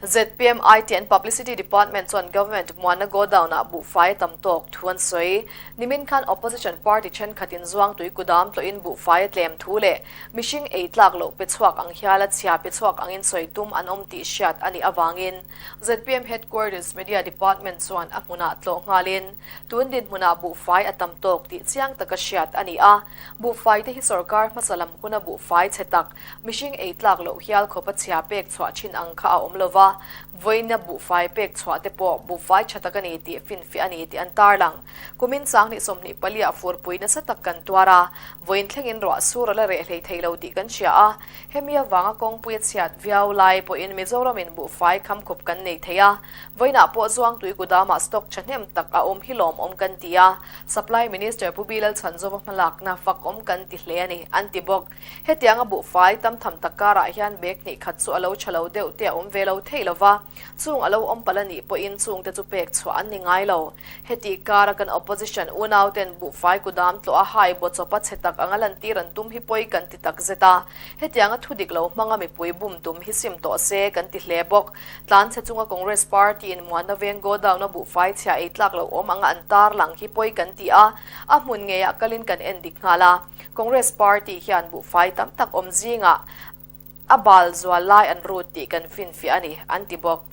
Zpm IT and Publicity Department chuan Government muanna godown-ah buhfai a tam tawk thu an sawi. Nimin khan Opposition party thenkhatin Zuangtui kudam tlawhin buhfai a tlem thu leh mihring ei tlak loh pe chhuak ang hiala chhia pe chhuak angin sawi tum an awm tih hriat a nih avangin zpm Headquarters Media Department chuan a hmunah tlawh nghalin tun dinhmunah buhfai a tam tawk tih chiang taka hriat a ni a. Buhfai te hi sorkar hmasa lam huna buhfai chhe tak Mihring ei tlak loh hial khawp a chhia pek chhuah thin ang kha a awm lo va, vawiina buhfai pek chhuah te pawh buhfai tha tak a ni tih finfiah a ni tih an tarlang. Kumin sanghnih 24 ah furpui nasa tak kan tuar a, vawiin thlengin ruah sur a la reh hlei thei lo tih kan hria a, hemi avanga kawngpui a chhiat viau lai pawhin Mizoramin buhfai khamkhup kan nei thei a, vawiinah pawh Zuangtui kudamah stock thahnem tak a awm hi lawmawm kan ti a, Supply Minister Pu Bilal Chhanzova hmalakna fakawm kan ti hle a ni, an ti bawk. Hetianga buhfai tam tham tak karah hian bag hnih khat chu a lo tha lo deuh te a awm ve lo thei lo va, chung a lo awm palh a nih pawhin chungte chu pek chhuah an ni ngai lo. Heti kara kan opposition unauten buhfai kudam tlawh a hai baw chawpa chhe tak anga lantir an tum hi pawi kan ti tak zet a, hetianga thu dik lo hmanga mipui bum tum hi sim tawh se kan ti hle bawk. Tlanchhe chunga Congress party in muanna veng godown a buhfai chhia ei tlak lo awm anga an tarlang hi pawi kan ti a, a hmun ngeiah kalin kan en dik nghal a. Congress party hian buhfai tam tak awm zingah a bal zual lai an rut tih kan finfiah a ni, an ti bawk.